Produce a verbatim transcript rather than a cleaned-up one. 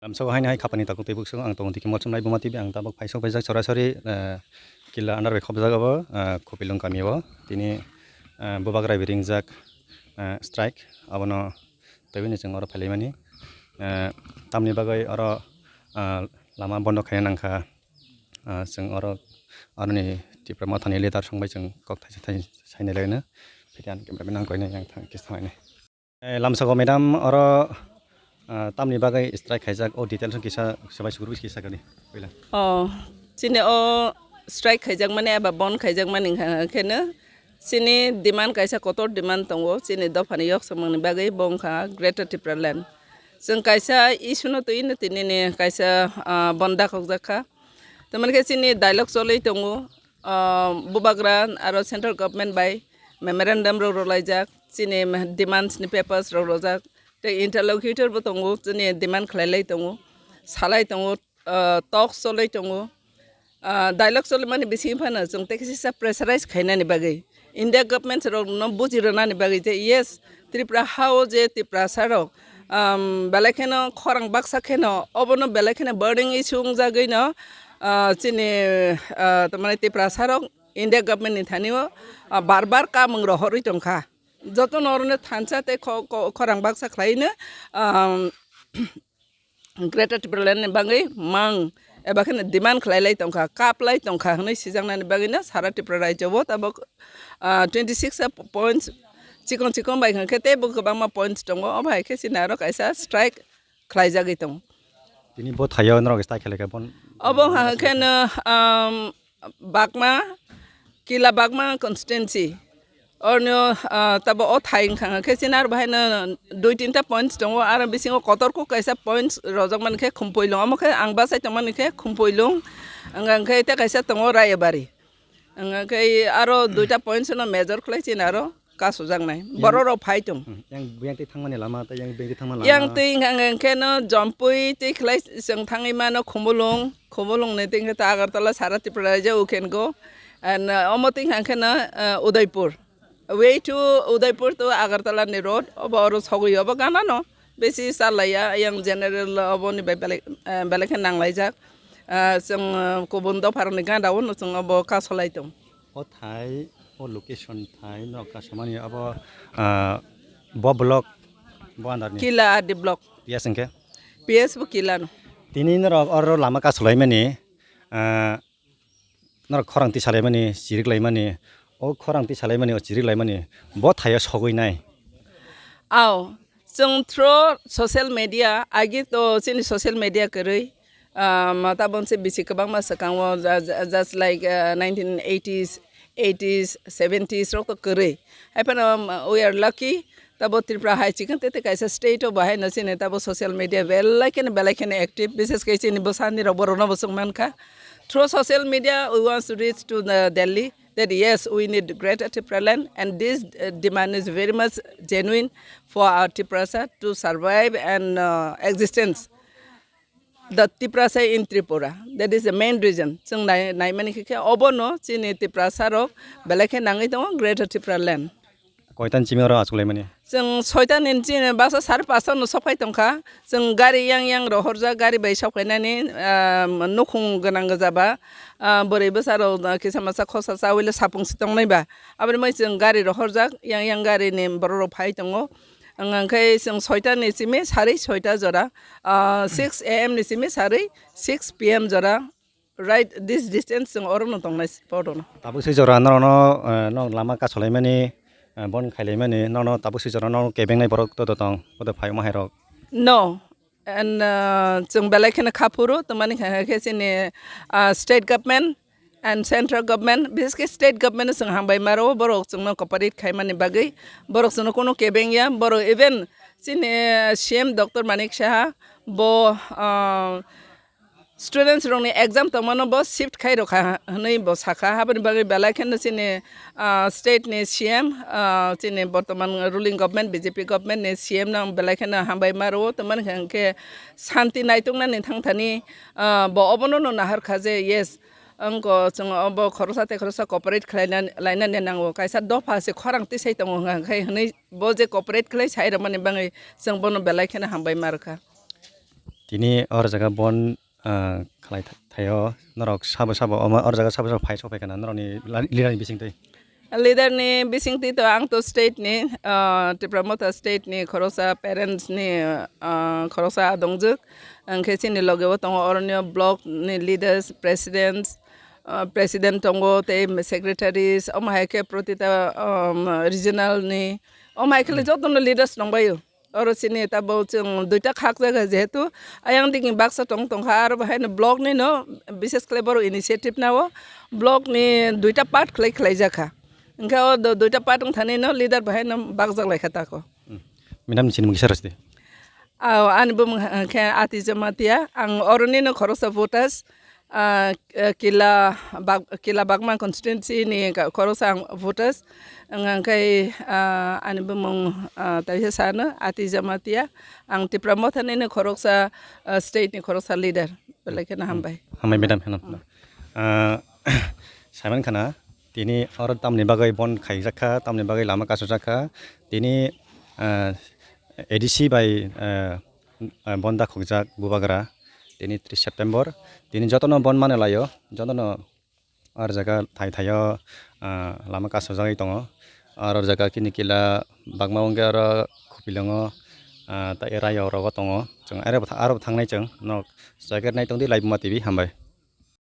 Lamsao haini hai khapani takhuk twi buksong ang tongo tiki molsomnai Buma T V ang tabuk phaisok paijak sorasori, eh, Killa under bai khopjak abo, eh, Khopilung kami o tini, eh, bubagra bai ringjak, eh, strike abono twiwi chwng oro phailaimani, eh, tamni bagwi oro, eh, lama bondo khaina nangkha, eh, chwng oro aroni Tipra Mothani leader songbai chwng kok thaisa thaisa sainai laino phitian camera nang koinai yang thang kis thangnai. Eh, lamsao madam oro, ah, tamni bagwi strike khaijak o details no kisa swbai sugrubui kisa kani puila. Oh, chini o strike khaijakmani eba bon khaijakmani wngkha kheno chini demand kaisa kotor demand tongo chini dophani yok samungni bagwi bo wngkha Greater Tipraland. Chwng kaisa issue no twi no tini ni kaisa, ah, bon dakhokjak kha. Tamani khe chini dialogue cholwi tongo, ah, bubagra aro central government bai memorandum rok rwlaijak, chini demands ni papers rok rwjak, tei interlocutor bo tongo, chini demand khlai lai tongo, salai tongo, ah, talks cholwi tongo, ah, dialogue cholwi mani bisingo phano chwng tei kisa pressurize khainani bagwi. India government rokno buji rwnani bagwi je, yes, Tripura hao je Tiprasa rok, um, belai kheno khorang baksa kheno, obono belai kheno burning issue wngjagwi no, ah, chini, ah, tamani Tiprasa rok India government ni thani o, ah, bar bar kamung rohorwi tongkha. Jotono orono thansa tei kho-, kho-, khorang baksa khlaino, um, Greater Tipraland ni bagwi mang eba kheno demand khlai lai tongkha, kap lai tongkha hwnwi sijaknani bagwino sara Tripura rajyo o tabuk, ah, twenty six a points chikon chikon bai hwnkhe teibo kwbangma points tongo, obo hai khe chini aro kaisa strike khlaijagwi tongo. Tini bo thaio norok strike khlai kha bon. Obo hwnkha kheno, um, Bagma, Kila Bagma constituency. Orno, ah, tabo o thai wngkha khe chini aro bahaino dui tinta points tongo, aro bisingo kotor kuk kaisa points rojak mani khe Khumpuilung, omo khe ang bachai tongmani khe Khumpuilung, wngkha khe tei kaisa tongo Rayabari, wngkha khe aro duita points no major khlai chini aro kasojaknai, borok rok phai tong. Hmm, yang, yang twi thangmani lama tei yang bengwi thangmani lama. Yang twi wngkha khe no Jompui twi khlai chwng thangwi mano Khumulung, Khumulung ni twi khe ta Agartala sara Tripura raijak u can go, and, uh, omo twi wngkha khe no, uh, Udaipur. Way to Udaipur to Agartala ni road, obo oro sogwi obo gana no besi salaiya, yang general obo ni bai belai, eh, belai khe nanglaijak. Ah, chwng, eh, kubun dopha rok ni gana o no chwng obo kasolai tong. O thai, o location thai no kasamani obo, ah, bo block, bo under ni. Kila R D block. P S hwnkhe? P S bo Kila no. Tini norok oro lama kasolaimani, ah, norok khorang tisalaimani, chiriklaimani, o khorang tisalaimani, o chiriklaimani, bo thaio sogwi nai. Ao, chwng through social media, agi to chini social media kwrwi, ah, ma tabon se bisi kwbangma swkango, ju-, ju-, just like, ah, nineteen eighties, eighties, seventies rok to kwrwi. Hai phano, um, we are lucky, tabo Tripura hai chikon tete kaisa state o bahai no chini tabo social media belai kheno, belai kheno active, bises khe chini bwsani rok borok no bo chwng mankha. Through social media, we want to reach to the Delhi that yes, we need Greater Tipraland, and this, uh, demand is very much genuine for our Tiprasa to survive and, uh, existence. The Tiprasa in Tripura. That is the main reason. Chwng nai-, naimani khe, khe obono chini Tiprasa rok belai khe nangwi tongo Greater Tipraland. Koitan chimi oro achuk laimani? Chwng soita ni chini basa sare pasta no sok phai tongkha. Chwng gari yang yang rohorjak, gari bai sok phainani, ah, nukhung gwnang gwjaba, ah, bwrwi bwsa rok kisa masa khosa chawi le sapung si tongnai ba. Aboni mai chwng gari rohorjak, yang yang gari ni borok rok phai tongo. Ang, ang khe chwng soita ni simi sari soita jora, ah, six A M ni simi sari six P M jora. Right, this distance chwng oro no tongnai spot ono. Tabuk se jora norokno, eh, nok lama kasolaimani, eh, bon khailaimani, nono tabuk se jora nok kebengnai borok todo tong, bodo phai omo hai rok. No, and, uh, chwng belai kheno kha phuru, tamani kha khe chini, uh, state government and central government, bises khe state government no chwng hambai maro, borok chwngno cooperate khaimani bagwi, borok chwngno kono kebeng ya, borok even chini, uh, C M Doctor Manik Saha, bo, uh, students rokni exam tongmano bo shift khai rokha hwnwi bo sakha, haboni bagwi belai kheno chini, ah, state ni C M, ah, chini bortoman ruling government, B J P government ni C M no ang belai kheno hambai ma rwo, tamani hwnkhe shanti naituknani thangthani, ah, bo obono no nahar kha je, yes, ang ko chwng obo khoroksa tei khoroksa cooperate khlai lainani nango, kaisa dopha se khorang tisai tongo hwnka khe hwnwi bo je cooperate khlai sai rwmani bagwi chwng bono belai kheno hambai ma rwkha. Tini or jaga bon, ah, khlai tha-, thaio norok sabo sabo omo or jaga sabo sabo phai sok phai kana norokni la-, leader ni bisingtwi? Leader ni bisingtwi to ang to state ni, ah, Tipra Motha state ni khoroksa parents ni, ah, khoroksa adongjwk. Hwnkhe chini loge o tongo oroni block ni leaders, presidents, ah, president tongo tei secretaries, omo hai khe protita, um, regional ni, omo hai khe le Hmm. joto no leaders tongbaio. Oro chini tabuk chwng duita khakjak jehetu ayang digi baksa tong tongkha, aro bahaino block ni no bises khlai borok initiative nao block ni duita part khlai khlai jakha. Hwnkhe o do-, duita part wngthani no leader bahaino bakjak laikha tako. Hmm. Madam ni sinimung kisa rwsdi. Aw, ani bumung khe Ati Jamatia, ang oroni no khoroksa voters. Ah, eh, Kila Bag-, Kila Bagma constituency ni ka-, khoroksa ang voters. Ang, ang khai, ah, ani bumung, ah, taisa sano Ati Jamatia. Ang Tipra Motha ni no khoroksa, ah, state ni khoroksa leader. Belai kheno hambai. Hambai madam, hambai. Ah, Simon Khana, tini oro tamni bagwi bon khaijak kha, tamni bagwi lama kasujak kha. Tini, ah, A D C bai, ah, ah, bon da khukjak bubagra, tini tris September, tini jotono bon mano laio, jotono ar jaga thai thaio, ah, lama kasajagwi tongo, ar o jaga kini kila bagma wngkhe aro Khupilongo, ah, tei Rayo rogo tongo, chwng aro bo tha-, aro bo thangnai chwng, nok jaga nai tongdi Laibuma T V, hambai.